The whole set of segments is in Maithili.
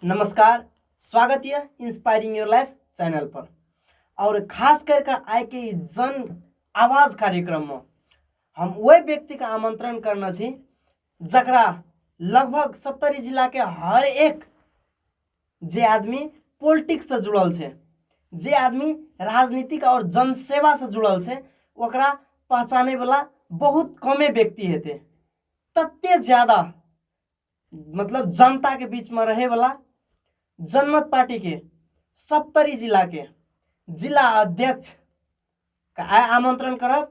नमस्कार, स्वागत है इंस्पायरिंग your life channel पर और खास करके आइ के ई जन आवाज कार्यक्रम में हम वही व्यक्ति के आमंत्रण करना छी जकरा लगभग सप्तरी जिला के हर एक जे आदमी पॉलिटिक्स से जुड़ल छै, जे आदमी राजनीतिक और जनसेवा से जुड़ल छै, ओकरा पहचाने वाला बहुत कमे व्यक्ति हेतै। तते ज्यादा मतलब जनता के बीच में रहे वाला जनमत पार्टी के सप्तरी जिला के जिला अध्यक्ष के आइ आमंत्रण करब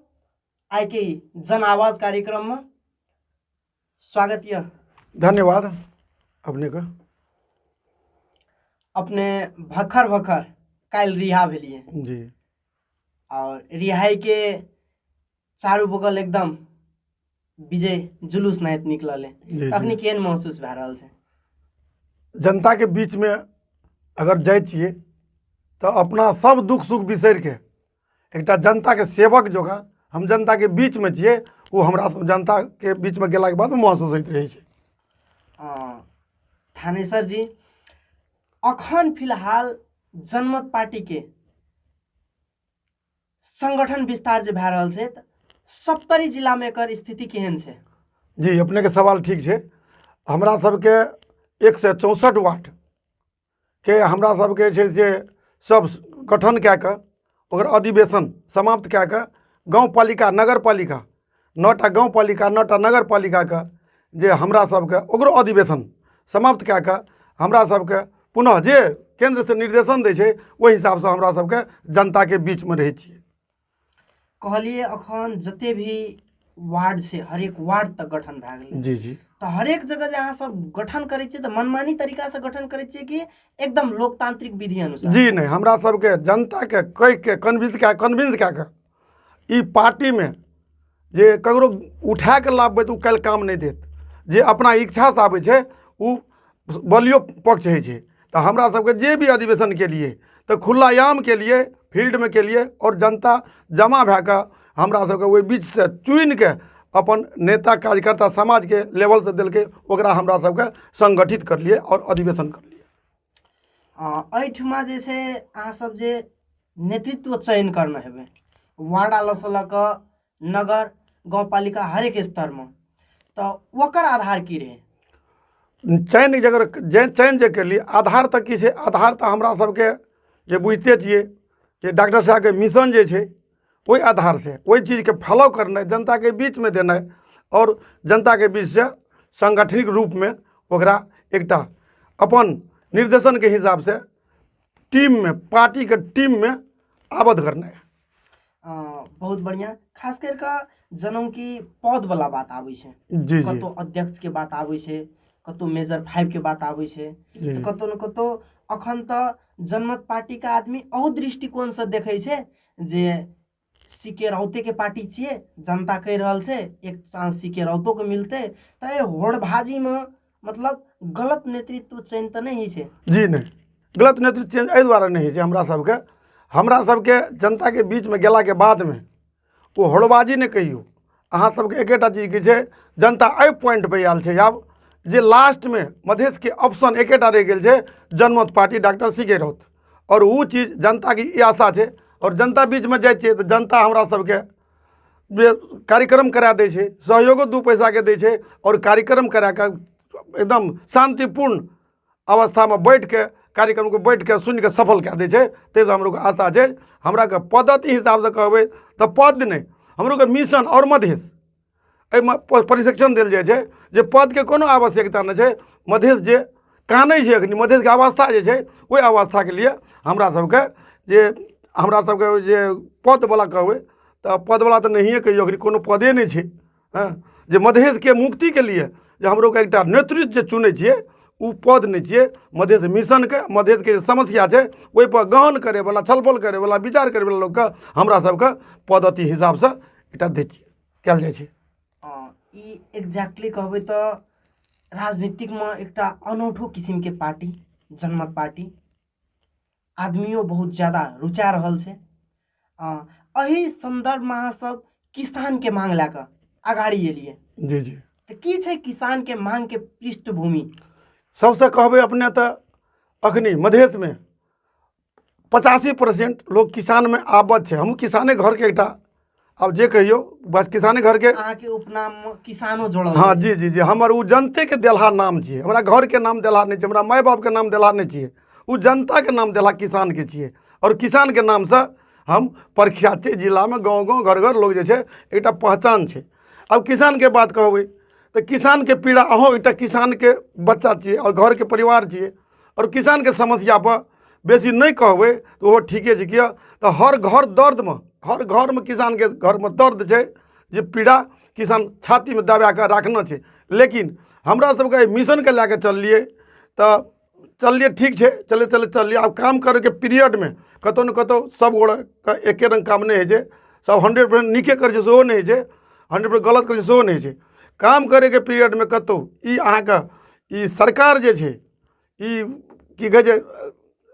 आइ के ई जन आवाज कार्यक्रम में। स्वागत यह। धन्यवाद अपने के। अपने भखर भखर काल्हि रिहा भेलिए जी, और रिहाई के चारू बगल एकदम विजय जुलूस नाहित निकलल है। जी। अखनी केहन महसूस भए रहल छै? जनता के बीच में अगर जाइ छियै तऽ अपना सब दुख सुख बिसरि के एकटा जनता के सेवक जोगा हम जनता के बीच में छियै, ओ हमरा सब जनता के बीच में गेलाके बाद महसूस होइत रहै छै। थानेश्वर जी, अखन फिलहाल जनमत पार्टी के संगठन विस्तार जे भए रहल छै, सप्तरी जिलामे एकर स्थिति केहन छै? जी, अपनेके सवाल ठीक छै। हमरा सबके 164 वार्ड के हमरा सबके जे छै से सब गठन कए कऽ ओकर अधिवेशन समाप्त कए कऽ गाँवपालिका नगरपालिका 9टा गाँवपालिका 9टा नगरपालिकाके जे हमरा सबके ओकरो अधिवेशन समाप्त कए कऽ हमरा सबके पुनः जे केन्द्रसँ निर्देशन दै छै ओहि हिसाबसँ हमरा सबके जनताके बीचमे रहै छियै। कहलियै अखन जते भी वार्ड छै हरेक वार्ड तक गठन भए गेलै। जी जी। तऽ हरेक जगह जे अहाँ सब गठन करै छियै तऽ मनमानी तरीकासँ गठन करै छियै कि एकदम लोकतांत्रिक विधि अनुसार? जी नहि, हमरा सबके जनताके कहिके कन्विंस कए कऽ ई पार्टीमे जे ककरो उठा कऽ लाबबै तऽ ओ काल्हि काम नहि देत, जे अपना इच्छासँ आबै छै ओ बलियो पक्ष होइ छै। तऽ हमरा सबके जे भी अधिवेशन केलिए तऽ खुलायाम केलिए, फील्डमे केलिए आओर जनता जमा भए कऽ हमरा सबके ओहि बीचसँ चुनिके अपन नेता कार्यकर्ता समाजके लेवलसँ देलकै, ओकरा हमरा सबके संगठित करलिए आओर अधिवेशन करलिए। एहिठुमा जे छै अहाँ सब जे नेतृत्व चयन करने हेबै वार्ड लऽ कऽ नगर गाउँपालिका हरेक स्तरमे, तऽ ओकर आधार की रहै? चयन जकर चयन जे केलियै आधार तऽ की छै? आधार तऽ हमरा सबके जे बुझिते छियै जे डॉक्टर साहबके मिशन जे छै ओहि आधारसँ ओहि चीजके फॉलो करनाइ, जनताके बीचमे देनाइ आओर जनताके बीचसँ सांगठनिक रूपमे ओकरा एकटा अपन निर्देशनके हिसाबसँ टीममे पार्टीके टीममे आबद्ध करनाइ। बहुत बढ़िया। खास कर कऽ जनौ कि पद वाला बात आबै छै, जी जी, कतौ अध्यक्ष के बात आबै छै, कतौ मेजर 5 के बात आबै छै, जी, कतौ न कतौ अखन तऽ जनमत पार्टी के आदमी अहू दृष्टिकोण से देखै छै जे सी के राउते के पार्टी छियै, जनता कहि रहल छै एक चांस सी के राउतो के मिलतै, तऽ एहि होड़बाजी मे मतलब गलत नेतृत्व चयन तऽ नहि होइ छै? जी नहि, गलत नेतृत्व चयन एहि दुआरे नहि होइ छै, हमरा सबके जनताके बीचमे गेलाके बादमे ओ होड़बाजी नहि कहियौ। अहाँ सबके एकेटा चीज की छै, जनता एहि पॉइंटपर आयल छै आब जे लास्टमे मधेशके ऑप्शन एकेटा रहि गेल छै, Janmat party doctor C K Raut, आओर ओ चीज जनताके ई आशा छै आओर जनता बीचमे जाइ छियै तऽ जनता हमरा सबके जे कार्यक्रम करा दै छै, सहयोगो 2 पैसाके दै छै आओर कार्यक्रम करा कऽ एकदम शान्तिपूर्ण अवस्थामे बैठके कार्यक्रमके बैठके सुनिके सफल कए दै छै। ताहिसँ हमरो आशा छै, हमराके पद्धति हिसाबसँ कहबै तऽ पद नहि, हमरोके मिशन आओर मधेश एहिमे प्रशिक्षण देल जाइ छै जे पदके कोनो आवश्यकता नहि छै। मधेश जे कानै छै अखनी, मधेशके अवस्था जे छै ओहि अवस्थाके लिए हमरा सबके जे हमरा सबके जे पदवला कहबै तऽ पदवला तऽ नहिए कहियौ, अखनी कोनो पदे नहि छै। हँ, जे मधेशके मुक्तिके लिए जे हमरोके एकटा नेतृत्व जे चुनै छियै ओ पद नहि छियै, मधेश मिशनके मधेशके जे समस्या छै ओहिपर गहन करैवला, छलफल करैवला, विचार करैवला लोकके हमरा सबके पद्धति हिसाबसँ एकटा दै छियै, कयल जाइ छै। ई एक्जैक्टली कहबै तऽ राजनीतिकमे एकटा अनूठो किसिमके पार्टी जनमत पार्टी, आदमियो बहुत ज्यादा रुचा रहल छै। एहि सन्दर्भमे अहाँ सब किसानके मांग लए कऽ अगाड़ी एलियै। जी जी। तऽ की छै किसानके मांगके पृष्ठभूमि? सबसँ कहबै अपने तऽ अखनी मधेशमे 85% लोक किसानमे आबद्ध छै। हमहूँ किसाने घरके एकटा, आब जे कहियौ, बस किसाने घरके। अहाँके उपनाम किसानो जोड़ल? हँ, जी जी जी हमर ओ जनतेके देलहा नाम छियै। हमरा घरके नाम देलहा नहि छै, हमरा माय बापके नाम देलहा नहि छियै, ओ जनताके नाम देलहा किसानके छियै। आओर किसानके नामसँ हम प्रख्यात छै। जिलामे गाँव गाँव, घर घर लोक जे छै एकटा पहचान छै। आब किसानके बात कहबै तऽ किसानके पीड़ा, अहूँ एकटा किसानके बच्चा छियै आओर घरके परिवार छियै, आओर किसानके समस्यापर बेसी नहि कहबै तऽ ओहो ठीके छै। किए तऽ हर घर दर्दमे, हर घरमे, किसानके घरमे दर्द छै, जे पीड़ा किसान छातीमे दबाए कऽ राखने छै। लेकिन हमरा सबके एहि मिशनके लए कऽ चललियै तऽ चललियै, ठीक छै, चलैत चलैत चललियै। आब काम करैके पीरियडमे कतहु ने कतहु सब गोटेके एके रङ्ग काम नहि होइ छै। सब 100% नीके करै छै सेहो नहि होइ छै, 100% गलत करै छै सेहो नहि होइ छै। काम करैके पीरियडमे कतहु ई अहाँके ई सरकार जे छै, ई की कहै छै,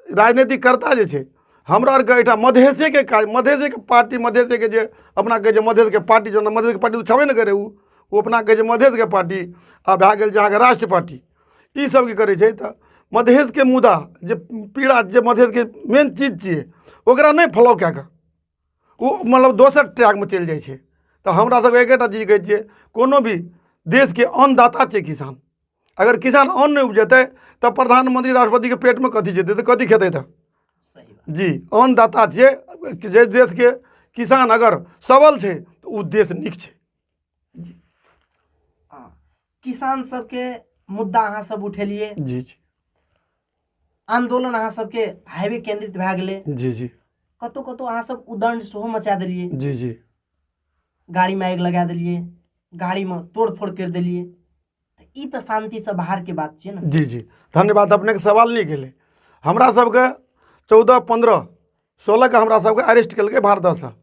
राजनीतिक कर्ता जे छै, हमरा आरके एहिठाम मधेशेके काज, मधेशेके पार्टी, मधेशेके जे अपना कहै छै मधेशके पार्टी, जेना मधेशके पार्टी तऽ छेबे नहि करै, ओ अपना कहै छै मधेशके पार्टी, आ भए गेल छै अहाँके राष्ट्र पार्टी। ई सब की करै छै तऽ मधेशके मुद्दा जे पीड़ा, जे मधेशके मेन चीज छियै, ओकरा नहि फॉलो कए कऽ ओ मतलब दोसर ट्रैकमे चलि जाइ छै। तऽ हमरा सबके एकेटा चीज कहै छियै, कोनो भी देशके अन्नदाता छै किसान। अगर किसान अन्न नहि उपजेतै तऽ प्रधानमंत्री, राष्ट्रपतिके पेटमे कथी जेतै, तऽ कथी खेतै? तऽ सही बात। जी, अन्नदाता छियै जे देशके। किसान अगर सबल छै तऽ ओ देश नीक छै। हँ, किसान सबके मुद्दा अहाँ सब उठेलियै। जी जी आंदोलन अहाँ सबके हाईवे केंद्रित भए गेलै। जी जी कतौ कतौ अहाँ सब उदंड सेहो मचा देलियै। जी जी गाड़ीमे आगि लगा देलियै, गाड़ीमे तोड़फोड़ करि देलियै। तऽ ई तऽ शान्तिसँ बाहरके बात छियै ने? जी जी धन्यवाद अपनेके। सवाल नहि गेलै। हमरा सबके 14, 15, 16के हमरा सबके अरेस्ट केलकै भारतसँ।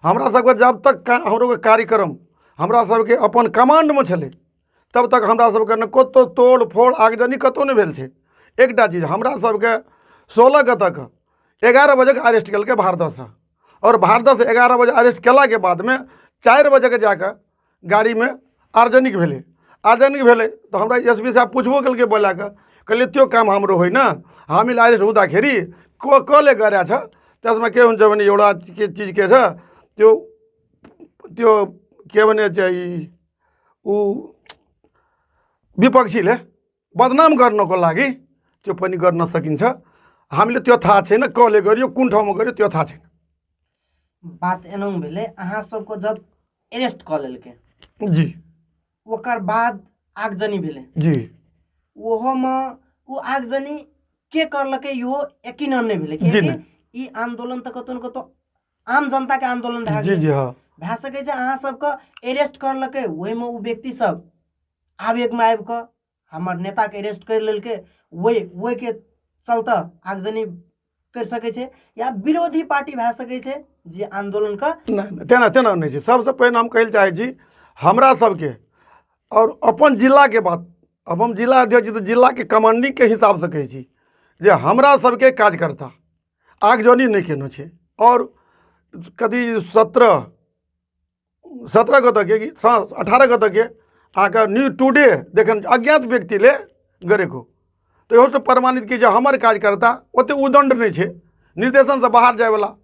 हमरा सबके जब तक हमरो कार्यक्रम हमरा सबके अपन कमांडमे छलै, तब तक हमरा सबके ने कतहु तोड़ फोड़, आगजनी कतहु नहि भेल छै। एकटा चीज, हमरा सबके 16के तक 11 बजेके अरेस्ट केलकै भारतसँ, आओर भारतसँ 11 बजे अरेस्ट केलाके बादमे 4 बजेके जाकऽ गाड़ीमे आर्जनिक भेलै। आर्जनिक भेलै तऽ हमरा एस पी साहब पुछबो केलकै बोला कऽ, कहलियै त्यो काम हाम्रो होइन, हामीलाई अरेस्ट हुँदाखेरि कसले गरेको छ, त्यसमा के हुन्छ भने एउटा के चिज के छ, त्यो त्यो के भने चाहिँ ऊ विपक्षीले बदनाम गर्नको लागि त्यो पनि गर्न सकिन्छ। हामीले त्यो थाहा छैन, कसले गर्यो, कुन ठाउँमा गर्यो, त्यो थाहा छैन। बात एना भेलै, अहाँ सबके जब अरेस्ट कऽ लेलकै, ओकर बाद आगजनी भेलै। ओहोमे ओ आगजनी के करलकै, इहो यकीनन नहि भेलै। कियाकि नहि। ई आंदोलन तऽ कतौ ने कतौ आम जनता के आंदोलन भए गेलै। जी हँ भए सकै छै अहाँ सबके अरेस्ट करलकै, ओहिमे ओ व्यक्ति सब आवेगमे आबि कऽ हमर नेताके अरेस्ट करि लेलकै, ओहिके चलते आगजनी करि सकै छै, या विरोधी पार्टी भए सकै छै जे आंदोलनके। नहि नहि, तेना तेना नहि छै। सबसँ पहिने हम कहै लए चाहै छी, हमरा सबके आओर अपन जिलाके बात, अब हम जिला अध्यक्ष छी तऽ जिलाके कमांडिंगके हिसाबसँ कहै छी जे हमरा सबके कार्यकर्ता आगजनी नहि केने छै। आओर कथी 17 गतेके कि 18 गतेके अहाँके न्यूज टुडे देखन, अज्ञात व्यक्तिले गरेको, तऽ इहोसँ प्रमाणित कि जे हमर कार्यकर्ता ओतेक उदण्ड नहि छै, निर्देशनसँ बाहर जायवला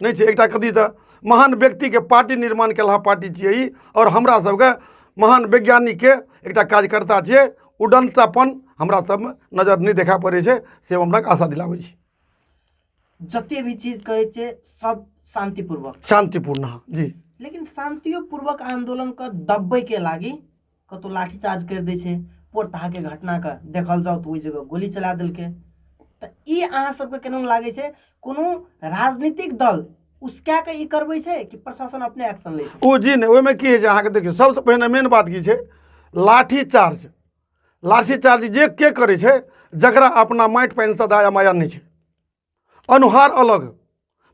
नहि छै। एकटा कथी तऽ महान व्यक्तिके पार्टी निर्माण केलहा पार्टी छियै ई, आओर हमरा सबके महान वैज्ञानिकके एकटा कार्यकर्ता छियै। उदण्डतापन हमरा सबमे नजर नहि देखा पड़ै छै, से हमरा आशा दिलाबै छी। जते भी चीज करै छै सब शान्तिपूर्वक। शान्तिपूर्ण, हँ जी। लेकिन शान्तियो पूर्वक आंदोलन के दबबै के लागी कतौ लाठीचार्ज करि दै छै। पोरताहाके घटनाके देखल जाउ तऽ ओहि जगह गोली चला देलकै। तऽ ई अहाँ सबके केना लागै छै, कोनो राजनीतिक दल उसका के ई करबै छै कि प्रशासन अपने एक्शन लै छै? ओ जी नहि, ओहिमे की होइ छै अहाँके, देखियौ, सबसँ पहिने मेन बात की छै, लाठी चार्ज, लाठी चार्ज जे के करै छै, जकरा अपना माटि पानिसँ दाया माया नहि छै, अनुहार अलग,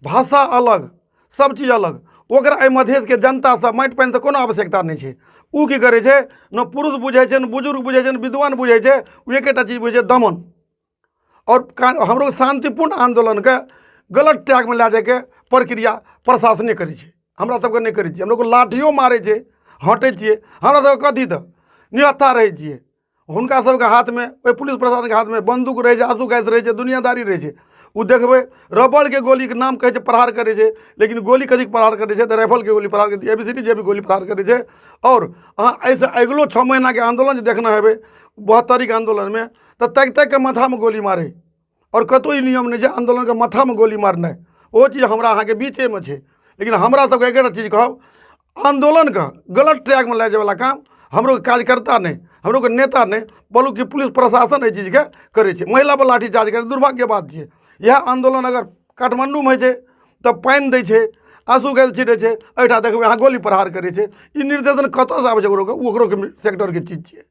भाषा अलग, सब चीज अलग, ओकरा एहि मधेशके जनतासँ, माटि पानिसँ कोनो आवश्यकता नहि छै। ओ की करै छै, ने पुरुष बुझै छै, ने बुजुर्ग बुझै छै, ने विद्वान बुझै छै, ओ एकेटा चीज बुझै छै, दमन। आओर हमरो शान्तिपूर्ण आन्दोलनके गलत ट्रैकमे लए जाइके प्रक्रिया प्रशासने करै छै, हमरा सबके नहि करै छियै। हमलोग लाठियो मारै छै, हटै छियै। हमरा सबके कथी तऽ निहत्था रहै छियै। हुनका सबके हाथमे, ओहि पुलिस प्रशासनके हाथमे बन्दूक रहै छै, आँसू गैस रहै छै, दुनियादारी रहै छै। ओ देखबै रबड़के गोलीके नाम कहै छै, प्रहार करै छै, लेकिन गोली कथीके प्रहार करै छै? तऽ राइफलके गोली प्रहार करै छै, A B C D J भी गोली प्रहार करै छै। आओर अहाँ एहिसँ अगिलो 6 महीनाके आन्दोलन जे देखने हेबै 72के आन्दोलनमे, तऽ ताकि ताकि कऽ माथामे गोली मारै। आओर कतहु ई नियम नहि छै आन्दोलनके माथामे गोली मारनाइ, ओ चीज हमरा अहाँके बीचेमे छै। लेकिन हमरा सबके एकेटा चीज कहब, आन्दोलनके गलत ट्रैकमे लए जायवला काम हमरो कार्यकर्ता नहि, हमरो नेता नहि, बल्कि पुलिस प्रशासन एहि चीजके करै छै। महिलापर लाठी चार्ज करै, दुर्भाग्य बात छियै। इएह आन्दोलन अगर काठमाण्डूमे होइ छै तऽ पानि दै छै, आँसू गैस छिटै छै, एहिठाम देखबै अहाँ गोली प्रहार करै छै। ई निर्देशन कतऽसँ आबै छै? ओकरो ओकरो सेक्टरके चीज छियै।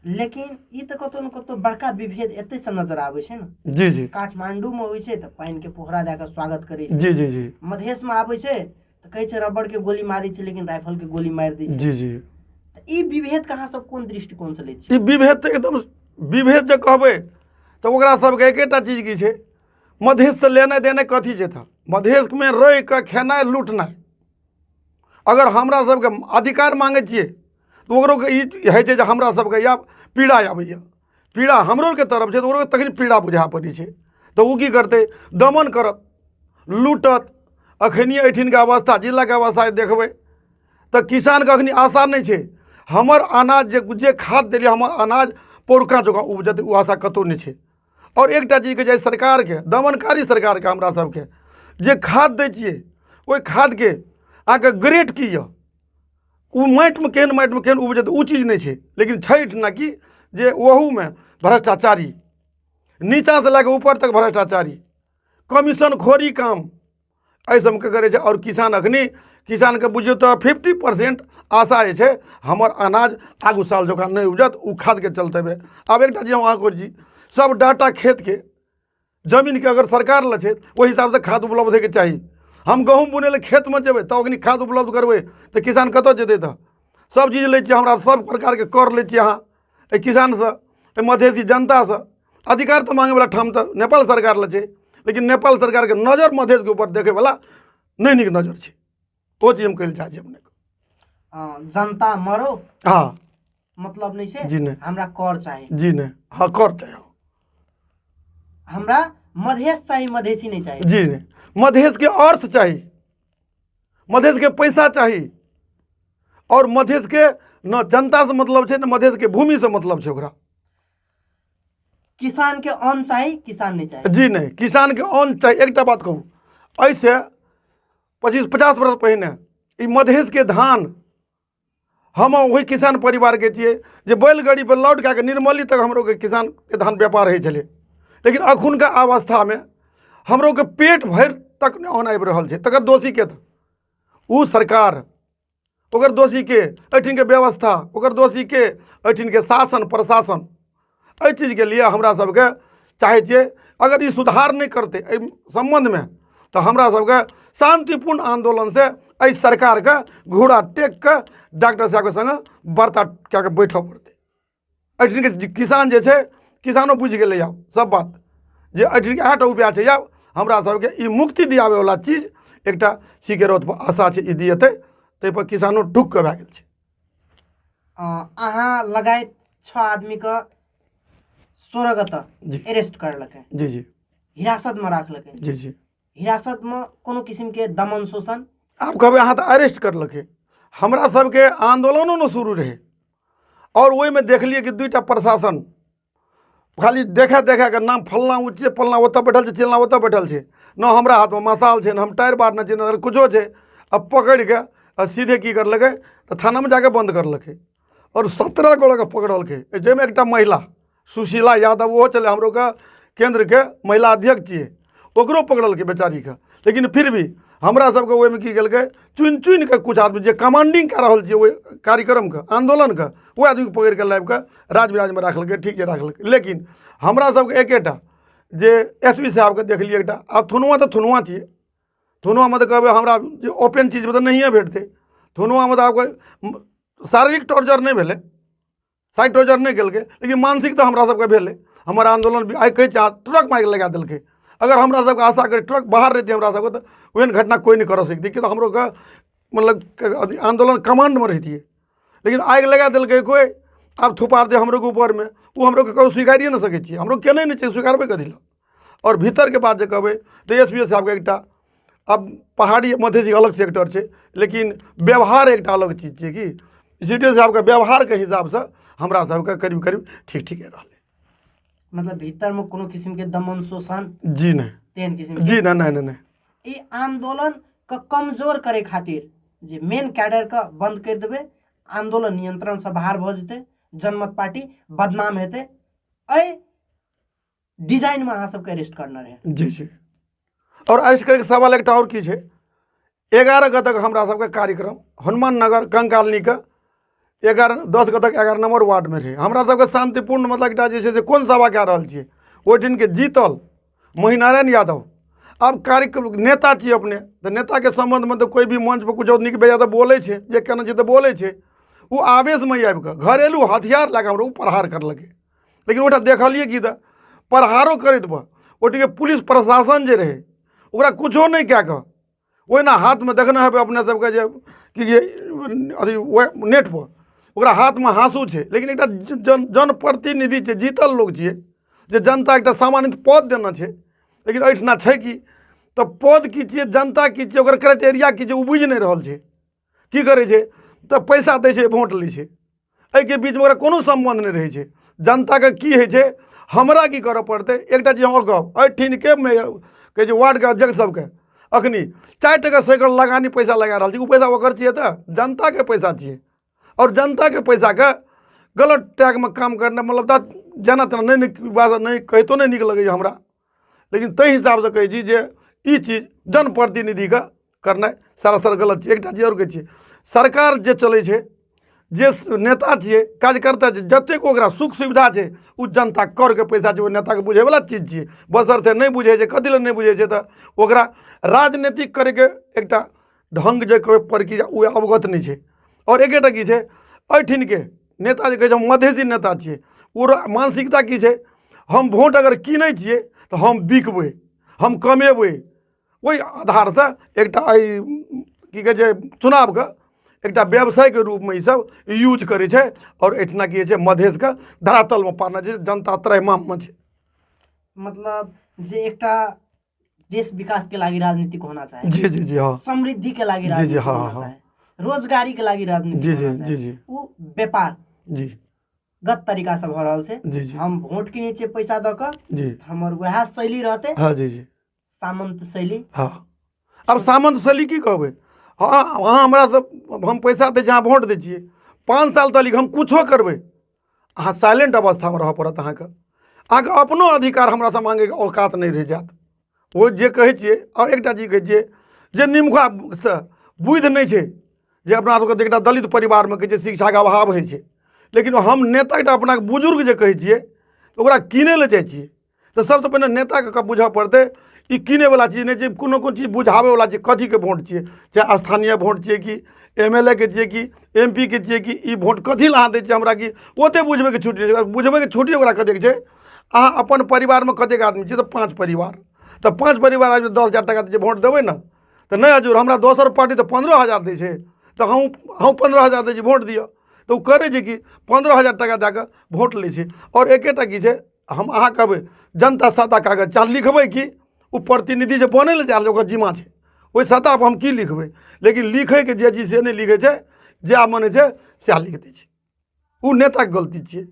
लेकिन ई तऽ कतौ ने कतौ बड़का विभेद एतै से नजर आबै छै ने। जी जी। काठमांडू में होइ छै तऽ पानि के पोखरा दए कऽ स्वागत करै छै। जी जी जी। मधेश में आबै छै तऽ कहै छै रबड़ के गोली मारै छै, लेकिन राइफल के गोली मारि दै छै। जी जी। तऽ ई विभेद के अहाँ सब कोन दृष्टिकोण से लै छियै? ई विभेद तऽ एकदम विभेद जे कहबै तऽ ओकरा सबके एकेटा चीज की छै, मधेशसँ लेनाइ देनाइ कथी छै? तऽ मधेशमे रहि कऽ खेनाइ लूटनाइ। अगर हमरा सबके अधिकार माँगै छियै तऽ ओकरो ई होइ छै जे हमरा सबके आब पीड़ा आबैए, पीड़ा हमरो आरके तरफ छै, तऽ ओकरो तखन पीड़ा बुझा पड़ै छै। तऽ ओ की करतै? दमन करत, लूटत। अखनिए एहिठिनका अवस्था, जिलाके अवस्था देखबै तऽ किसानके अखनी आशा नहि छै हमर अनाज जे जे खाद देलियै हमर अनाज पौरका जकाँ उपजतै, ओ आशा कतहु नहि छै। आओर एकटा चीजके जे सरकारके, दमनकारी सरकारके, हमरा सबके जे खाद दै छियै ओहि खादके अहाँके ग्रेड की यऽ, ओ माटिमे केहन माटिमे केहन उपजतै, ओ चीज नहि छै। लेकिन छै एहिठिना की जे ओहूमे भ्रष्टाचारी, नीचाँसँ लए कऽ ऊपर तक भ्रष्टाचारी, कमीशन खोरी काम एहि सबके करै छै। आओर किसान अखनी किसानके बुझियौ तऽ 50% आशा जे छै हमर अनाज आगू साल जकाँ नहि उपजत ओ खादके चलते। आब एकटा चीज हम अहाँके कहै छी, सब डाटा खेतके जमीनके अगर सरकार लग छै ओहि हिसाबसँ खाद उपलब्ध होइके चाही। हम गहूँम बुनै लए खेतमे जेबै तब अखनी खाद उपलब्ध करबै तऽ किसान कतऽ जेतै? तऽ सब चीज लै छियै, हमरा सब प्रकारके कर लै छियै अहाँ एहि किसानसँ, एहि मधेसी जनतासँ। अधिकार तऽ माँगैवला ठाम तऽ नेपाल सरकार लग छै, लेकिन नेपाल सरकारके नजर मधेशके ऊपर देखैवला नहि नीक नजर छै। ओ चीज हम कहै लए चाहै छी अपनेके। जनता मरो हँ मतलब नहि छै। जी नहि। हमरा कर चाही। जी नहि, हँ कर चाही। हमरा मधेश चाही, मधेसी नहि चाही। जी नहि, मधेशके अर्थ चाही, मधेशके पैसा चाही। आओर मधेशके न जनतासँ मतलब छै, ने मधेशके भूमिसँ मतलब छै ओकरा। किसान के अन्न चाही, किसान नहीं चाही। जी नहीं, किसान के अन्न चाही। एकटा बात कहू, एहिसँ 25-50 वर्ष पहिने ई मधेशके धान, हम ओहि किसान परिवारके छियै जे बैलगाड़ी पर लौट कए कऽ निर्मली तक हमरो के किसानके धान व्यापार होइ छलै। लेकिन अखुनका अवस्थामे हमरो के पेट भरि तक नहि अन्न आबि रहल छै। तकर दोषी के? तऽ ओ सरकार। ओकर दोषी के? एहिठिनके व्यवस्था। ओकर दोषी के? एहिठिनके शासन प्रशासन। एहि चीजके लिए हमरा सबके चाहै छियै अगर ई सुधार नहि करतै एहि सम्बन्धमे तऽ हमरा सबके शान्तिपूर्ण आन्दोलनसँ एहि सरकारके घोड़ा टेक कऽ डॉक्टर साहबके सङ्गे वार्ता कए कऽ बैठऽ पड़तै। एहिठिनके किसान जे छै, किसानो बुझि गेलै आब सब बात जे एहिठिनके इएह टा उपाय छै आब हमरा सबके ई मुक्ति दियाबैवला चीज एकटा सी के रौतपर आशा छै ई दिएतै, ताहिपर किसानो ढुक कऽ भए गेल छै। अहाँ लगायत 6 आदमीके 16 गते जी। अरेस्ट करलकै। जी जी। हिरासतमे राखलकै। जी जी। हिरासतमे कोनो किसिमके दमन शोषण? आब कहबै अहाँ तऽ अरेस्ट करलकै, हमरा सबके आन्दोलनो ने शुरू रहै आओर ओहिमे देखलियै कि 2टा प्रशासन खाली देखा देखा के नाम फल्लाँ ओ छै, फल्लाँ ओतऽ बैठल छै, चिल्लाँ ओतऽ बैठल छै, न हमरा हाथमे मसाल छै, न हम टायर बारने छी, न कुछो छै। आ पकड़िके आ सीधे की करलकै तऽ थानामे जाके बन्द करलकै। आओर 17 गोड़ाके पकड़लकै, जाहिमे एकटा महिला सुशीला यादव ओहो छलै, हमरोके केन्द्रके महिला अध्यक्ष छियै, ओकरो पकड़लकै बेचारीके। लेकिन फिर भी हमरा सबके ओहिमे की केलकै, चुनि चुनि कऽ किछु आदमी जे कमांडिंग कए रहल छै ओहि कार्यक्रमके, आन्दोलनके, ओहि आदमीके पकड़ि कऽ लाबि कऽ राज विराजमे राखलकै। ठीक छै, राखलकै, लेकिन हमरा सबके एकेटा जे एस पी साहबके देखलियै एकटा। आब थुनुआ तऽ थुनुआ छियै, थुनुआमे तऽ कहबै हमरा जे ओपन चीजमे तऽ नहिए भेटतै। थुनुआमे तऽ आब शारीरिक टॉर्चर नहि भेलै, शारीरिक टॉर्चर नहि केलकै, लेकिन मानसिक तऽ हमरा सबके भेलै। हमर आन्दोलन आइ कहै छै ट्रक मारि लगा देलकै। अगर हमरा सबके आशा करी ट्रक बाहर रहितै हमरा सबके तऽ ओहन घटना कोइ नहि करऽ सकतै, किया तऽ हमरोके मतलब आन्दोलन कमांडमे रहितियै। लेकिन आगि लगा देलकै कोइ, आब थुपार दे हमरोके ऊपरमे, ओ हमरोके ककरो स्वीकारिए नहि सकै छियै, हमरो केने नहि छै, स्वीकारबै कथी लए। आओर भीतरके बात जे कहबै तऽ एस पी ओ साहबके एकटा आब पहाड़ी मधेशी अलग सेक्टर छै, लेकिन व्यवहार एकटा अलग चीज छै कि सी डी ओ साहबके व्यवहारके हिसाबसँ हमरा सबके करीब करीब ठीक ठीके रहलै। मतलब भीतरमे कोनो किसिमके दमन शोषण जी नहि, तेहन किसिम जी नहि, नहि नहि नहि। ई आंदोलन के कमजोर करे खातिर जे मेन कैडर के बंद कर देबै, आंदोलन नियंत्रण से बाहर भऽ जेतै, जनमत पार्टी बदनाम हेतै, एहि डिजाइन में अहाँ सबके अरेस्ट करना रहे। जी जी। और अरेस्ट करैके सवाल एकटा और की छै, 11 गतक हमरा सबके कार्यक्रम हनुमान नगर कंकालनीके 10 गतक 11 नंबर वार्डमे रहै। हमरा सबके शांतिपूर्ण मतलब एकटा जे छै से कोन सभा कए रहल छियै, ओहि दिनके जीतल महिनारायण यादव आब कार्यक्रम नेता छियै अपने, तऽ नेताके सम्बन्धमे तऽ कोइ भी मंच पर किछो नीक बेजाय तऽ बोलै छै, जे केना छै तऽ बोलै छै। ओ आवेशमे आबि कऽ घरेलू हथियार लए कऽ हमरा ओ प्रहार करलकै, लेकिन ओहिठाम देखलियै कि तऽ प्रहारो करैत बा ओहिठामके पुलिस प्रशासन जे रहै ओकरा किछो नहि कए कऽ ओहिना हाथमे देखने हेबै अपने सबके जे कि जे अथी नेटपर ओकरा हाथमे हाँसू छै, लेकिन एकटा जनप्रतिनिधि छै, जीतल लोक छियै, जे जनता एकटा सामान्य पद देने छै, लेकिन एहिठिना छै कि तऽ पद की छियै, जनता की छियै, ओकर क्राइटेरिया की छै, ओ बुझि नहि रहल छै। की करै छै तऽ पैसा दै छै, वोट लै छै, एहिके बीचमे ओकरा कोनो सम्बन्ध नहि रहै छै। जनताके की होइ छै, हमरा की करऽ पड़तै। एकटा चीज आओर कहब, एहिठिनके कहै छै वार्डके अध्यक्ष सबके अखनी 4 टका सैकड़ लगानी पैसा लगा रहल छै, ओ पैसा ओकर छियै तऽ जनताके पैसा छियै, आओर जनताके पैसाके गलत ट्रैकमे काम करनाइ मतलब तऽ जेना तेना नहि नीक भाषा नहि कहितो नहि नीक लगैए हमरा, लेकिन ताहि हिसाबसँ कहै छी जे ई चीज जनप्रतिनिधिके करनाइ सरासर गलत छै। एकटा चीज आओर कहै छियै, सरकार जे चलै छै, जे नेता छियै, कार्यकर्ता छियै, जतेक ओकरा सुख सुविधा छै ओ जनता करके पैसा छै, ओ नेताके बुझैवला चीज छियै, बशर्ते नहि बुझै छै। कथी लए नहि बुझै छै तऽ ओकरा राजनीतिक करैके एकटा ढङ्ग जे कहबै प्रक्रिया ओ अवगत नहि छै। आओर एकेटा की छै, एहिठिनके नेता जे कहै छै हम मधेशी नेता छियै, ओ मानसिकता की छै, हम वोट अगर कीनै छियै तऽ हम बिकबै, हम कमेबै, ओहि आधारसँ एकटा एहि की कहै छै चुनावके एकटा व्यवसायके रूपमे ईसब यूज करै छै। आओर एहिठिना की होइ छै, मधेशके धरातलमे पारने छै, जनता त्रैमाममे छै। मतलब जे एकटा देश विकास के लागि राजनीतिक होना चाही, जी जी जी हाँ, समृद्धि के लागि जी, जी, राजनीति हाँ, होना हाँ। चाही, रोजगारी के लागि राजनीति जी, जी, होना चाही। जी, जी। उ व्यापार जी गत तरीका से भऽ रहल छै। जी, जी। हम वोट किनै छियै पैसा दऽ कऽ, जी। हमर वएह शैली रहतै, हाँ, जी, जी। सामंत शैली। हाँ, आब सामंत शैली की कहबै, हाँ, अहाँ हमरा सब हम पैसा दै छी, अहाँ वोट दै छियै, 5 साल तक हम कुछो करबै, अहाँ साइलेंट अवस्थामे रहऽ पड़त। अहाँके अपनो अधिकार हमरासँ माँगैके औकात नहि रहि जायत। ओ जे कहै छियै, आओर एकटा चीज कहै छियै जे निमखासँ बुद्धि नहि छै, जे अपना सबके एकटा दलित परिवारमे कहै छै शिक्षाके अभाव होइ छै, लेकिन हम नेता एकटा अपना बुजुर्ग जे कहै छियै ओकरा कीनै लए जाइ छियै तऽ सबसँ पहिने नेताके बुझऽ पड़तै ई कीनैवला चीज नहि छै, कोनो कोनो चीज बुझाबैवला छै, कथीके वोट छियै, चाहे स्थानीय वोट छियै कि एम एल ए के छियै कि एम पी के छियै, कि ई वोट कथी लए अहाँ दै छियै हमरा, कि ओतेक बुझबैके छुट्टी नहि छै। बुझबैके छुट्टी ओकरा कतेक छै, अहाँ अपन परिवारमे कतेक आदमी छियै, तऽ 5 परिवार, तऽ 5 परिवार आदमी 10,000 टाका जे वोट देबै ने तऽ नहि हजूर हमरा दोसर पार्टी तऽ 15,000 दै छै, तऽ हम 15,000 दै छी वोट दिअ, तऽ ओ करै छै कि 15,000 टाका दए कऽ वोट लै छै। आओर एकेटा की छै, हम अहाँ कहबै जनता सादा कागज चाहे लिखबै कि ओ प्रतिनिधि जे बनै लए जा रहल छै ओकर जिम्मा छै, ओहि सतहपर हम की लिखबै, लेकिन लिखैके जे चीज से नहि लिखै छै, जएह मन होइ छै सएह लिख दै छै, ओ नेताके गलती छियै।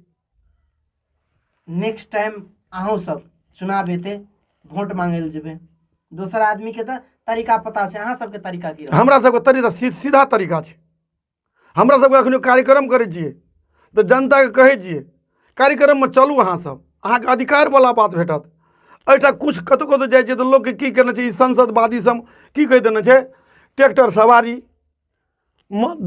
नेक्स्ट टाइम अहूँ सब चुनाव हेतै, वोट मांगै लए जेबै, दोसर आदमीके तऽ तरीका पता छै, अहाँ सबके तरीका की रहत? हमरा सबके तरीका सीधा तरीका छै। हमरा सबके अखनो कार्यक्रम करै छियै तऽ जनताके कहै छियै कार्यक्रममे चलू, अहाँ सब, अहाँके अधिकारवला बात भेटत। एहिठाम किछु कतहु कतहु जाइ छियै तऽ लोकके की केने छै, ई संसदवादी सब की कहि देने छै, ट्रैक्टर सवारी,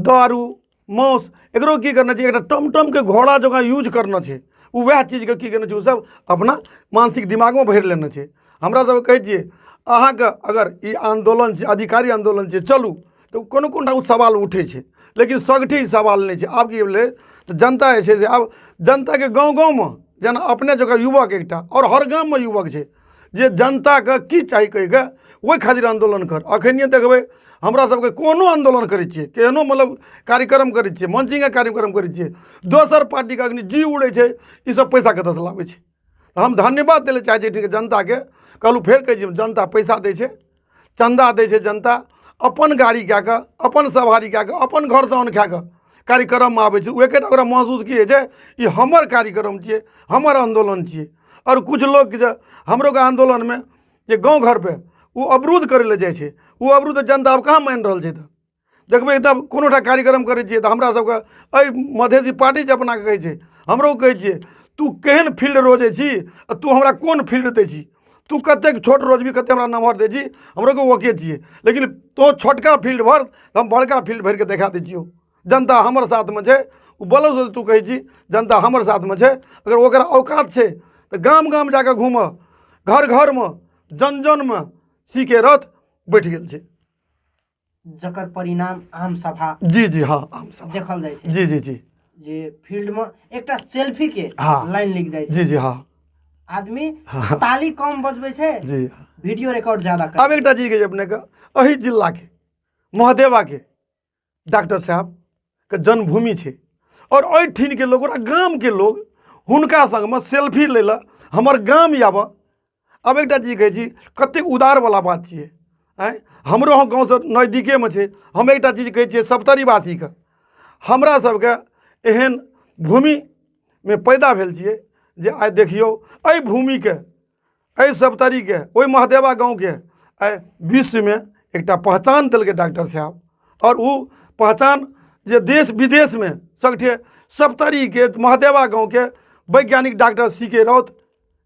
दारू मांस, एकरो की करना छै, एकटा टमटमके घोड़ा जकाँ यूज करना छै, ओ वएह चीजके की करना छै, ओ सब अपना मानसिक दिमागमे भरि लेने छै। हमरा सबके कहै छियै अहाँके अगर ई आन्दोलन छै, अधिकारी आन्दोलन छै, चलू, तऽ कोनो कोनो ठाम ओ सवाल उठै छै, लेकिन सगठे ई सवाल नहि छै। आब की भेलै तऽ जनता जे छै से आब जनताके गाँव गाँवमे जेना अपने जकाँ युवक एकटा आओर हर गाममे युवक छै जे जनताके की चाही कहिके ओहि खातिर आन्दोलन कर। अखनिए देखबै हमरा सबके कोनो आन्दोलन करै छियै, केहनो मतलब कार्यक्रम करै छियै, मंचिंगके कार्यक्रम करै छियै, दोसर पार्टीके अग्नि जी उड़ै छै, ई सब पैसा कतऽसँ लाबै छै? हम धन्यवाद दै लए चाहै छी एहिठामके जनताके। कहलहुँ फेर कहै छी, जनता पैसा दै छै, चन्दा दै छै, जनता अपन गाड़ी कए कऽ, अपन सवारी कए कऽ, अपन घरसँ अन्न खाए कऽ कार्यक्रममे आबै छै। ओ एकेटा ओकरा महसूस की होइ छै, ई हमर कार्यक्रम छियै, हमर आन्दोलन छियै। आओर किछु लोक जे हमरोके आन्दोलनमे जे गाँव घरपर ओ अवरोध करै लए जाइ छै, ओ अवरोध जनता आब कहाँ मानि रहल छै? तऽ देखबै तब कोनो टा कार्यक्रम करै छियै तऽ हमरा सबके एहि मधेसी पार्टी जे अपनाके कहै छै, हमरो कहै छियै, तू केहन फील्ड रोजै छी आ तू हमरा कोन फील्ड दै छी? तू कतेक छोट रोजबी, कतेक हमरा नमहर दै छी? हमरो के ओके छियै, लेकिन तोँ छोटका फील्ड भर, हम बड़का फील्ड भरिके देखा दै छियौ। जनता हमर साथमे छै। ओ बोलौसँ तू कहै छी जनता हमर साथमे छै, अगर ओकरा औकात छै तऽ गाम गाम जाकऽ घूमऽ, घर घरमे, जन जनमे सी के रथ बैठ गेल छै, जकर परिणाम आम सभा। जी जी हाँ, आम सभा देखल जाइ छै। जी जी जी जे फील्ड में एकटा सेल्फी के हाँ। लाइन लिख जाइ छै। जी जी हाँ। आदमी हाँ। ताली कम बजबै छै, जी, वीडियो रिकॉर्ड ज्यादा कर। आब एकटा चीज के अपनेके, एहि जिलाके महदेवाके डॉक्टर साहबके जन्मभूमि छै आओर एहिठिनके लोक, ओकरा गामके लोक हुनका सङ्गमे सेल्फी लै लए हमर गाम आबऽ। आब एकटा चीज कहै छी, कतेक उदारवला बात छियै। आँय, हमरो अहाँ गाँवसँ नजदीकेमे छै। हम एकटा चीज कहै छियै सप्तरीवासीके, हमरा सबके एहन भूमिमे पैदा भेल छियै जे आइ देखियौ एहि भूमिके, एहि सप्तरीके, ओहि महदेवा गाँवके आइ विश्वमे एकटा पहचान देलकै डॉक्टर साहब। आओर ओ पहचान जे देश विदेशमे सगठे सप्तरीके महदेवा गाँवके वैज्ञानिक डॉक्टर सी के राउत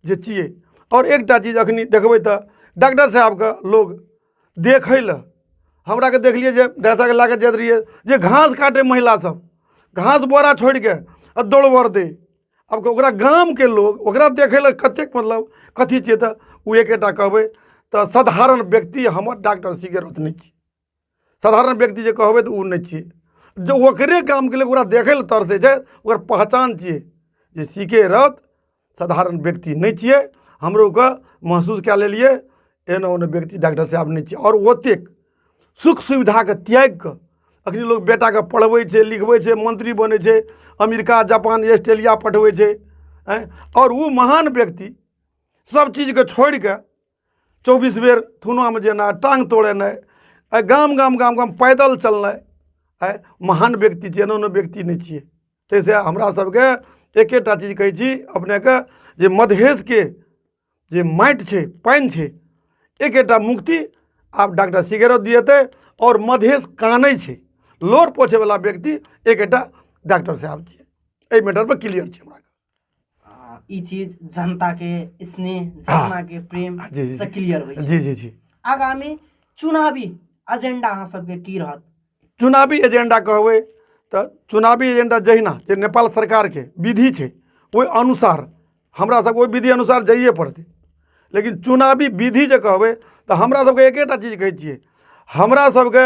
जे छियै। आओर एकटा चीज अखनी देखबै तऽ डॉक्टर साहबके लोग देखै लए, हमराके देखलियै जे डॉक्टर साहबके लए कऽ जाइत रहियै जे घास काटै महिला सब घास बोरा छोड़िके आ दौड़बर दै। आब ओकरा गामके लोग ओकरा देखै लए कतेक, मतलब कथी छियै? तऽ ओ एकेटा कहबै तऽ साधारण व्यक्ति हमर डॉक्टर सी के राउत नहि छियै। साधारण व्यक्ति जे कहबै तऽ ओ नहि छियै, जे ओकरे गामके लोक ओकरा देखै लए तरसै छै, ओकर पहचान छियै जे सी के राउत साधारण व्यक्ति नहि छियै। हमरोके महसूस कए लेलियै, एहन ओहन व्यक्ति डॉक्टर साहब नहि छियै। आओर ओतेक सुख सुविधाके त्यागि कऽ अखनी लोक बेटाके पढ़बै छै, लिखबै छै, मन्त्री बनै छै, अमेरिका, जापान, ऑस्ट्रेलिया पठबै छै। आँय, आओर ओ महान व्यक्ति सब चीजके छोड़ि कऽ 24 बेर थुनामे जेनाइ, टाङ्ग तोड़ेनाइ, आइ गाम गाम गाम गाम पैदल चलनाइ, आइ महान व्यक्ति छियै, एना ओना व्यक्ति नहि छियै। ताहिसँ हमरा सबके एकेटा चीज कहै छी अपनेके जे मधेशके जे माटि छै, पानि छै, एकेटा मुक्ति आब डॉक्टर सिगेरो दिएतै। आओर मधेश कानै छै, लोर पोछैवला व्यक्ति एकेटा डॉक्टर साहब छियै। एहि मैटरपर क्लियर छै हमरा। ई चीज जनता के स्नेह, जनता के प्रेम जी, जी, से जी। क्लियर होइ छै। जी जी जी आगामी चुनावी एजेंडा अहाँ सबके की रहत? चुनावी एजेंडा कहबै तऽ चुनावी एजेंडा जहिना जे नेपाल सरकारके विधि छै ओहि अनुसार हमरा सबके ओहि विधि अनुसार जाइए पड़तै। लेकिन चुनावी विधि जे कहबै तऽ हमरा सबके एकेटा चीज कहै छियै, हमरा सबके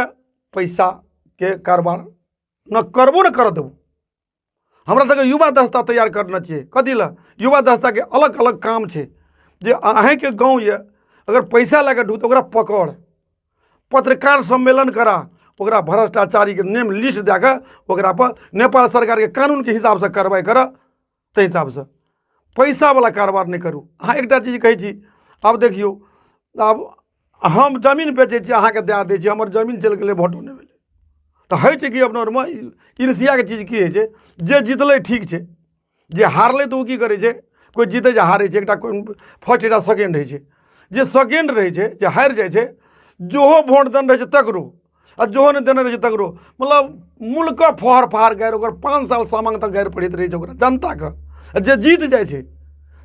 पैसाके कारोबार न करबो न करऽ देबो। हमरा सबके युवा दस्ता तैयार करने छियै। कथी लए? युवा दस्ताके अलग अलग काम छै जे अहीँके गाँव यऽ, अगर पैसा लए कऽ ढुकतै ओकरा पकड़, पत्रकार सम्मेलन करा, ओकरा भ्रष्टाचारीके नेम लिस्ट दए कऽ ओकरा पर नेपाल सरकारके कानूनके हिसाबसँ कार्रवाइ करऽ। ताहि हिसाबसँ पैसावला कारोबार नहि करू। अहाँ एकटा चीज कहै छी, आब देखियौ, आब हम जमीन बेचै छी, अहाँके दए दै छी, हमर जमीन चलि गेलै, भोटो नहि भेलै तऽ होइ छै कि अपना आरमे ईर्ष्याके चीज की होइ छै, जे जितलै ठीक छै, जे हारलै तऽ ओ की करै छै? कोइ जीतै छै, हारै छै, एकटा फर्स्ट, एकटा सेकेंड होइ छै। जे सेकेंड रहै छै, जे हारि जाइ छै, जेहो भोट देने रहै छै तकरो आ जेहो नहि देने रहै छै तकरो, मतलब मुल्कके फहर फहार गारि, ओकर 5 साल सामांग तक गारि पड़ैत रहै छै ओकरा जनताके। आ जे जीत जाइ छै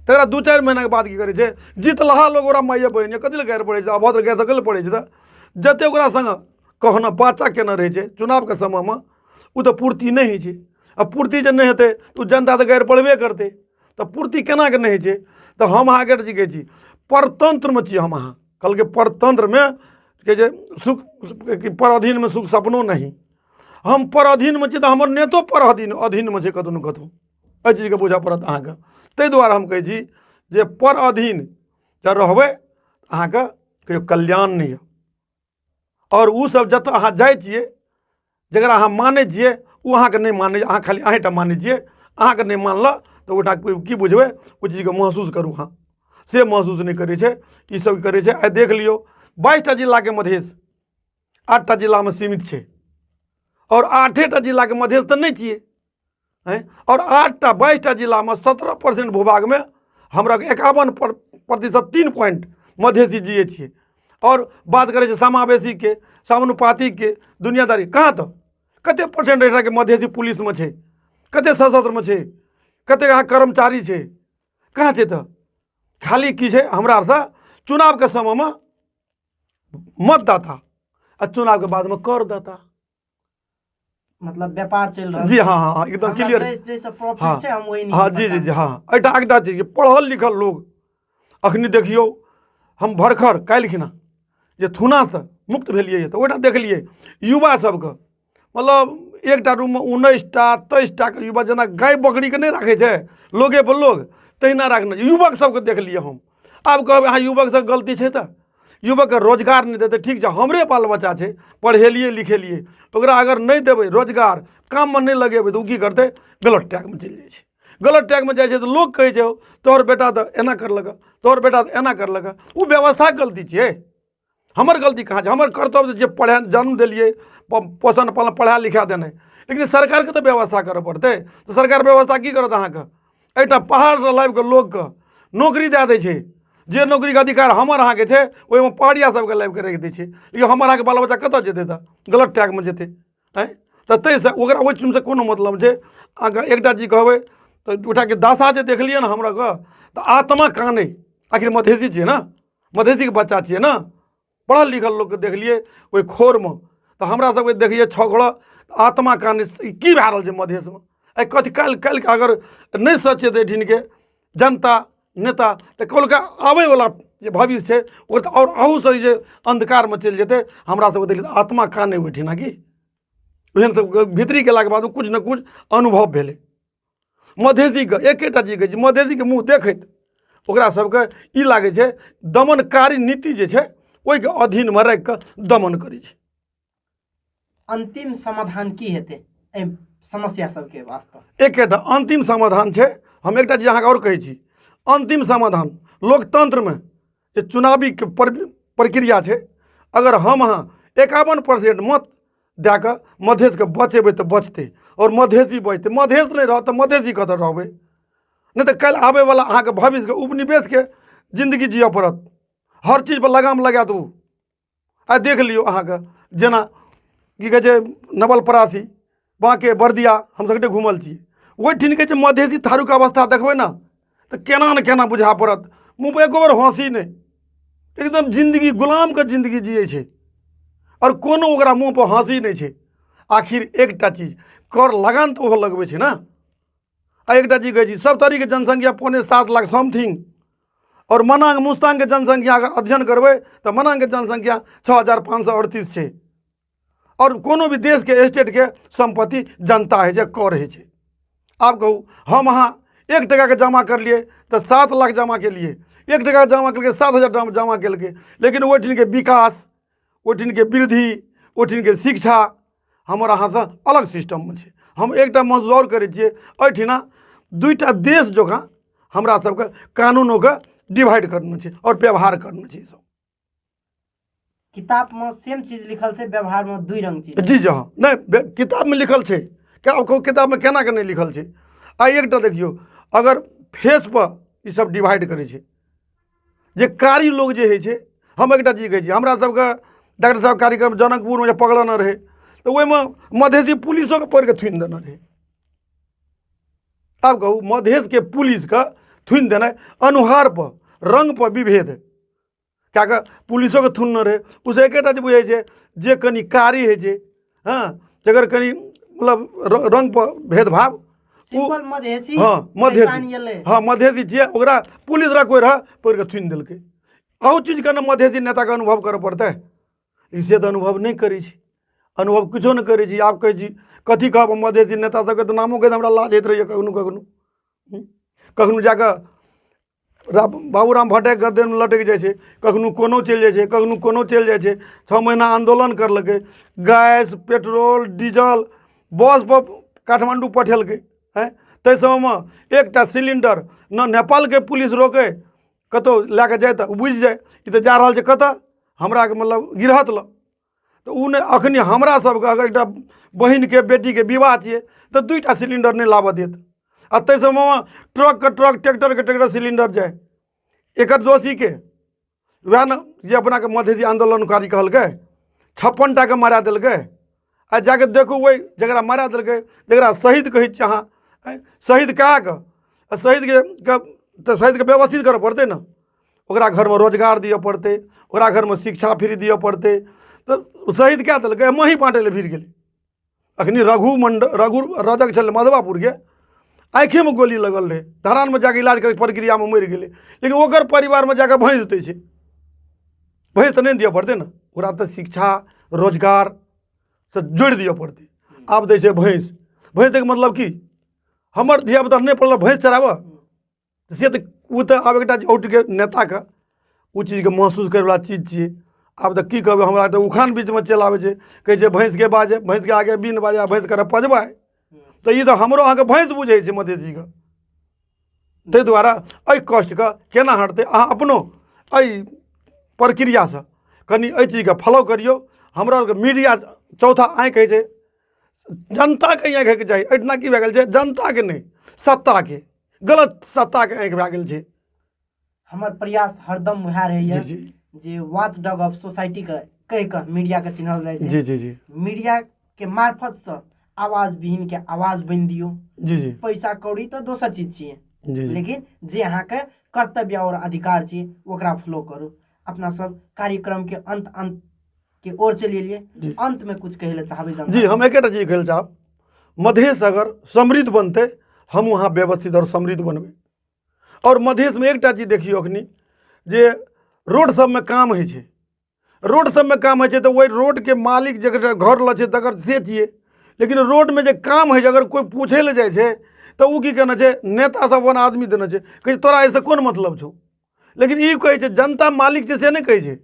तकरा 2-4 महीनाके बाद की करै छै जीतलहा लोक? ओकरा माइए बहिन कथी लए गारि पड़ै छै? अभद्र गारि तऽ कथी लए पड़ै छै? तऽ जतेक ओकरा सङ्ग कहना बाचा केने रहै छै चुनावके समयमे, ओ तऽ पूर्ति नहि होइ छै। आ पूर्ति जे नहि हेतै तऽ ओ जनता तऽ गारि पढ़बे करतै। तऽ पूर्ति केनाके नहि होइ छै? तऽ हम अहाँके जे कहै छी, परतन्त्रमे छी हम अहाँ। कहलकै परतन्त्रमे कहै छै सुख कि पर अधीनमे सुख सपनो नहीं। हम पर अधीनमे छी तऽ हमर नेतो पर अधीन अधीनमे छै कतहु ने कतहु। एहि चीजके बुझऽ पड़त अहाँके। ताहि दुआरे हम कहै छी जे पर अधीन जँ रहबै, अहाँके कहियो कल्याण नहि यऽ। आओर ओ सब जतऽ अहाँ जाइ छियै, जकरा अहाँ मानै छियै ओ अहाँके नहि मानै, अहाँ खाली अहीँटा मानै छियै, अहाँके नहि मानलक तऽ ओहिठाम की बुझबै, ओहि चीजके महसूस करू अहाँ, से महसूस नहि करै छै, ई सब करै छै। आइ देख लियौ 22टा जिलाके मधेश 8टा जिलामे सीमित छै, आओर 8टा जिलाके मधेश तऽ नहि छियै, आँय, आओर 8टा 22टा जिलामे 17% भूभागमे हमरा 51% 3 पॉइंट मधेसी जियै छियै। आओर बात करै छै समावेशीके, समानुपातिकके, दुनियादारी कहाँ तऽ कते परसेंट एहिठामके मधेसी पुलिसमे छै, कते सशस्त्रमे छै, कते अहाँ कर्मचारी छै, कहाँ छै? तऽ खाली की छै हमरा आरसँ चुनावके समयमे मतदाता आ चुनावके बादमे करदाता, मतलब व्यापार चलि रहल। जी हाँ हाँ, एकदम क्लियर। जैसे प्रॉफिट छै हम वही। हाँ जी जी जी हाँ। एहिटा एकटा चीज, पढ़ल लिखल लोग अखनी देखियौ, हम भरखर काल्हिखिना जे थूनासँ मुक्त भेलियै तऽ ओहिठाम देखलियै युवा सबके, मतलब एकटा रूममे 19टा 23टाके युवा, जेना गाय बकरीके नहि राखै छै लोगे पर लोग, तहिना राखने युवक सबके देखलियै हम। आब कहबै अहाँ युवक सब गलती छै तऽ युवकके रोजगार नहि देतै, ठीक छै, हमरे बाल बच्चा छै, पढ़ेलियै लिखेलियै, ओकरा अगर नहि देबै रोजगार, काममे नहि लगेबै तऽ ओ की करतै, गलत ट्रैकमे चलि जाइ छै। गलत ट्रैकमे जाइ छै तऽ लोक कहै छै तोहर बेटा तऽ एना करलक, तोहर बेटा तऽ एना करलक। ओ व्यवस्थाके गलती छियै, हमर गलती कहाँ छै? हमर कर्तव्य जे पढ़ा जन्म देलियै, पोषण पालन पढ़ा लिखा देनाइ, लेकिन सरकारके तऽ व्यवस्था करऽ पड़तै। तऽ सरकार व्यवस्था की करत? अहाँके एहिठाम पहाड़सँ लाबिकऽ लोकके नौकरी दए दै छै, जे नौकरीके अधिकार हमर अहाँके छै ओहिमे पहाड़िया सबके लाबिकऽ राखि दै छै। लेकिन हमर अहाँके बाल बच्चा कतऽ जेतै? तऽ गलत ट्रैकमे जेतै। आँय, तऽ ताहिसँ ओकरा ओहि चीजसँ कोनो मतलब छै। अहाँके एकटा चीज कहबै तऽ ओहिठामके दशा जे देखलियै ने हमराके, तऽ आत्मा कानै। आखिर मधेसी छियै ने, मधेसीके बच्चा छियै ने, पढ़ल लिखल लोकके देखलियै ओहि खोरमे, तऽ हमरा सबके देखियै छगड़ आत्मा कानै, ई की भए रहल छै मधेशमे? आइ कथी काल्हि काल्हिके अगर नहि सचेत एहिठिनके जनता नेता तऽ कौलका आबैवला जे भविष्य छै ओ तऽ आओर अहूसँ जे अन्धकारमे चलि जेतै। हमरा सबके देखियै आत्मा कानै ओहिठिना की ओहन सब भीतरी गेलाके बाद किछु ने किछु अनुभव भेलै। मधेसीके एकेटा चीज कहै छी, मधेसीके मुँह देखैत ओकरा सबके ई लागै छै दमनकारी नीति जे छै ओहिके अधीनमे राखि कऽ दमन करै छै। अंतिम समाधान की हेतै एहि समस्या सबके वास्ते? एकेटा अंतिम समाधान छै, हम एकटा चीज अहाँके आओर कहै छी, अंतिम समाधान लोकतंत्रमे जे चुनावी प्रक्रिया छै, अगर हम अहाँ 51% मत दए कऽ मधेशके बचेबै तऽ बचतै, आओर मधेसी बचतै। मधेश नहि रहत तऽ मधेसी कतऽ रहबै? नहि तऽ काल्हि आबैवला अहाँके भविष्यके उपनिवेशके जिन्दगी जियऽ पड़त। हर चीजपर लगाम लगा दू। आइ देख लियौ अहाँके जेना की कहै छै नवलपरासी, बाँके, बर्दिया, हम सगरे घुमल छी, ओहिठिनके जे मधेसी थारूके अवस्था देखबै ने तऽ केना ने केना बुझा पड़त, मुँहपर एको बेर हँसी नहि, एकदम जिन्दगी गुलामके जिन्दगी जियै छै आओर कोनो ओकरा मुँहपर हँसी नहि छै। आखिर एकटा चीज कर लगान तऽ ओहो लगबै छै ने। आ एकटा चीज कहै छी, सप्तरीके जनसंख्या 6.75 लाख समथिंग, आओर मनांग मुस्तांगके जनसंख्या अगर अध्ययन करबै तऽ मनांगके जनसंख्या 6538 छै। आओर कोनो भी देशके स्टेटके सम्पत्ति जनता होइ छै, कर होइ छै। आब कहू हम अहाँ 1 टकाके जमा करलियै तऽ 7 लाख जमा केलियै, 1 टका जमा केलकै 7000 जमा केलकै, लेकिन ओहिठिनके विकास, ओहिठिनके वृद्धि, ओहिठिनके शिक्षा हमर अहाँसँ अलग सिस्टममे छै। हम एकटा महसूस आओर करै छियै, एहिठिना 2टा देश जकाँ हमरा सबके कानूनोके डिवाइड करने छै आओर व्यवहार करने छै। सब किताब में सेम चीज लिखल छै, व्यवहार में दुई रंग चीज। जी जी हाँ, नहीं किताब में लिखल छै, क्या कहू किताब में केना के नहीं लिखल छै। आ एकटा देखियौ अगर फेस पर ई सब डिवाइड करै छै जे कारी लोग जे होइ छै, हम एकटा चीज कहै छी, हमरा सबके डॉक्टर साहब कार्यक्रम जनकपुरमे जे पकड़ने रहै तऽ ओहिमे मधेसी पुलिसोके पकड़िके थुनि देने रहै। आब कहू मधेशके पुलिसके थुनि देनाइ अनुहार पर रंग पर विभेद कए कऽ पुलिसोके थुनने रहै, ओहिसँ एकेटा चीज बुझै छै जे कनि कारी होइ छै, हँ, जकर कनि मतलब रंग पर भेदभाव, ओ मधेसी, हँ मधेसी, हँ मधेसी छियै, ओकरा पुलिस रह कोइ रह पकड़ि कऽ थुनि देलकै। अहू चीजके ने मधेसी नेताके अनुभव करऽ पड़तै, ई से तऽ अनुभव नहि करै छै, अनुभव किछो नहि करै छी। आब कहै छी कथी कहब मधेसी नेता सबके तऽ नामो कहैत हमरा लाज होइत रहैए कखनो कखनो, कखनो जाकऽ बाबूराम भट्टराई गर्दनमे लटकि जाइ छै, कखनो कोनो चलि जाइ छै, कखनो कोनो चलि जाइ छै। 6 महीना आन्दोलन करलकै, गैस पेट्रोल डीजल बसपर काठमाण्डू पठेलकै। आँय, ताहि समयमे एकटा सिलिण्डर ने नेपालके पुलिस रोकै, कतहु लए कऽ जाइ तऽ ओ बुझि जाइ ई तऽ जा रहल छै कतऽ, हमराके मतलब गिरहत लग। तऽ ओ नहि, अखनी हमरा सबके अगर एकटा बहिनके बेटीके विवाह छियै तऽ 2टा सिलिण्डर नहि लाबऽ देत, आ ताहि समयमे ट्रकके ट्रक ट्रैक्टरके ट्रैक्टर सिलिण्डर जाइ। एकर दोषी के? वएह ने जे अपनाके मधेशी आन्दोलनकारी कहलकै, 56 टाके मरा देलकै। आ जाके देखू ओहि जकरा मरा देलकै, जकरा शहीद कहै छियै अहाँ, शहीद कए कऽ आ शहीदके तऽ शहीदके व्यवस्थित करऽ पड़तै ने, ओकरा घरमे रोजगार दिअ पड़तै, ओकरा घरमे शिक्षा फ्री दिअ पड़तै। तऽ शहीद कए देलकै, मही बाँटै लए भिड़ गेलै। अखनी रघु मंडल, रघु रजक छलै मधुबापुरके, आँखिमे गोली लगल रहै, धरानमे जाकऽ इलाज करैके प्रक्रियामे मरि गेलै, लेकिन ओकर परिवारमे जाकऽ भैँस दै छै। भैँस तऽ नहि दिअ पड़तै ने, ओकरा तऽ शिक्षा रोजगारसँ जोड़ि दिअ पड़तै। आब दै छै भैँस, भैँस दैके मतलब की? हमर धियापुता नहि पढ़लक, भैँस चराबऽ से तऽ ओ तऽ आब एकटा औटके नेताके ओ चीजके महसूस करैवला चीज छियै। आब तऽ की कहबै, हमरा तऽ उखान बीचमे चलि आबै छै, कहै छै भैँसके बाजे, भैँसके आगे बीन बाजे, भैँस करऽ पजबै, तऽ ई तऽ हमरो अहाँके भैँस बुझै छै मधेशीके। ताहि दुआरे एहि कष्टके केना हटतै, अहाँ अपनो एहि प्रक्रियासँ कनि एहि चीजके फॉलो करियौ। हमरा आरके मीडिया चौथा आँखि होइ छै, जनताके आँखि होइके चाही। एहिठिना की भए गेल छै, जनताके नहि सत्ताके, गलत सत्ताके आँखि भए गेल छै। हमर प्रयास हरदम वएह रहैया जी जी जे वॉच डॉग ऑफ सोसाइटी के कहि कऽ मीडिया के चिन्हल जाइ छै। जी जी जी मीडिया के मार्फत से आवाज विहीन के आवाज बनि दियौ। जी जी पैसा कौड़ी तऽ दोसर चीज छियै, जी जी लेकिन जे अहाँके कर्तव्य और अधिकार छी ओकरा फॉलो करू। अपना सब कार्यक्रम के अंत अंत के ओर चलि एलियै, जी। अंत में कुछ कहै लए चाहबै जनता? जी, हम एकेटा चीज कहै लए चाहब, मधेश अगर समृद्ध बनतै, हम वहाँ व्यवस्थित और समृद्ध बनबै। और मधेशमे एकटा चीज देखियौ अखनी जे रोड सबमे काम होइ छै, रोड सबमे काम होइ छै तऽ ओहि रोडके मालिक जकर घर लग छै तकर से छियै, लेकिन रोडमे जे काम होइ छै अगर कोइ पूछै लए जाइ छै तऽ ओ की केने छै, नेता सब अपन आदमी देने छै, कहै छै तोरा एहिसँ कोन मतलब छौ। लेकिन ई कहै छै जनता मालिक छै से नहि कहै छै,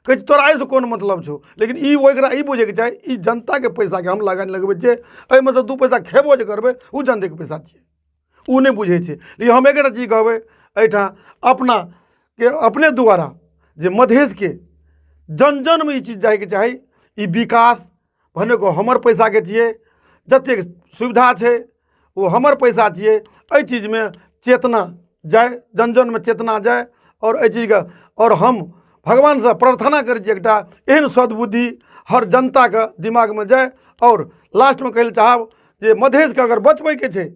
कहै छै तोरा एहिसँ कोन मतलब छौ। लेकिन ई ओकरा ई बुझैके चाही ई जनताके पैसाके हम लगान लगबै छियै, एहिमे सँ 2 पैसा खेबो जे करबै ओ जनतेके पैसा छियै, ओ नहि बुझै छै। लेकिन हम एकेटा चीज कहबै एहिठाम अपनाके अपने द्वारा जे मधेशके जन जनमे ई चीज जाइके चाही, ई विकास भने को हमर पैसाके छियै, जतेक सुविधा छै ओ हमर पैसा छियै, एहि चीजमे चेतना जाय, जन जनमे चेतना जाय आओर एहि चीजके। आओर हम भगवानसँ प्रार्थना करै छी एकटा एहन सद्बुद्धि हर जनताके दिमागमे जाय। आओर लास्टमे कहै लए चाहब जे मधेशके अगर बचबैके छै,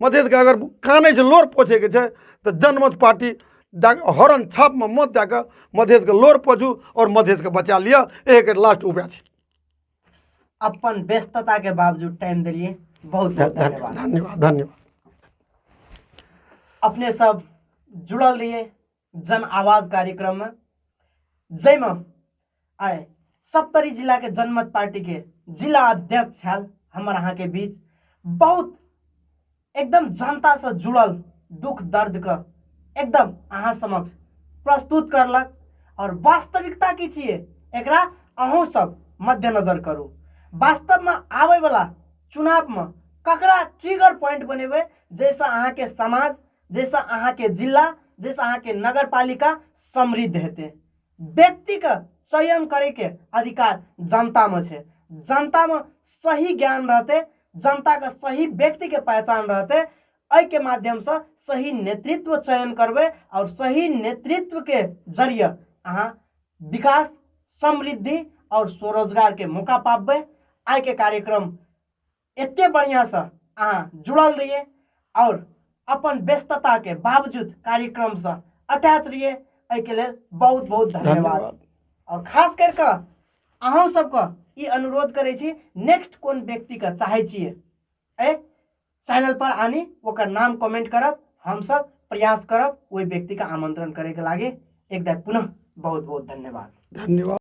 मधेशके अगर कानै छै लोर पोछैके छै तऽ जनमत पार्टी हॉर्न छापमे मत दए कऽ मधेशके लोर पोछू आओर मधेशके बचा लिअ, एहिके लास्ट उपाय छै। अपन व्यस्तता के बावजूद टाइम दिलिए, बहुत बहुत धन्यवाद। धन्यवाद, धन्यवाद। अपने सब जुड़ल रहिए जन आवाज कार्यक्रम में, जाहिमे आइ सप्तरी जिला के जनमत पार्टी के जिला अध्यक्ष छल हमर अहाँ के बीच बहुत एकदम जनता से जुड़ल दुख दर्द के एकदम अहाँ समक्ष प्रस्तुत करलक। और वास्तविकता की छियै एकरा अहूँ सब मद्देनजर करू। वास्तव में आबै वाला चुनाव में ककरा ट्रिगर पॉइंट बनेबै जाहिसँ अहाँके समाज, जाहिसँ अहाँके जिला, जाहिसँ अहाँके नगरपालिका समृद्ध हेतै। व्यक्तिके चयन करैके अधिकार जनतामे छै। जनतामे सही ज्ञान रहतै, जनताके सही व्यक्तिके पहचान रहतै, एहिके माध्यमसँ सही नेतृत्व चयन करबै और सही नेतृत्वके जरिए अहाँ विकास, समृद्धि और स्वरोजगारके मौका पाबबै। आइके कार्यक्रम एते बढ़िआँसँ अहाँ जुड़ल रहिए और अपन व्यस्तताके बावजूद कार्यक्रमसँ अटैच रहिए, एहिके लेल बहुत बहुत धन्यवाद। और खास करि कऽ अहूँ सबके ई अनुरोध करै छी, नेक्स्ट कोन व्यक्तिके चाहै छियै एहि चैनल पर आनी, ओकर नाम कमेंट करब, हमसब प्रयास करब ओहि व्यक्तिके आमंत्रण करैके लागे। एक बेर पुनः बहुत बहुत धन्यवाद। धन्यवाद।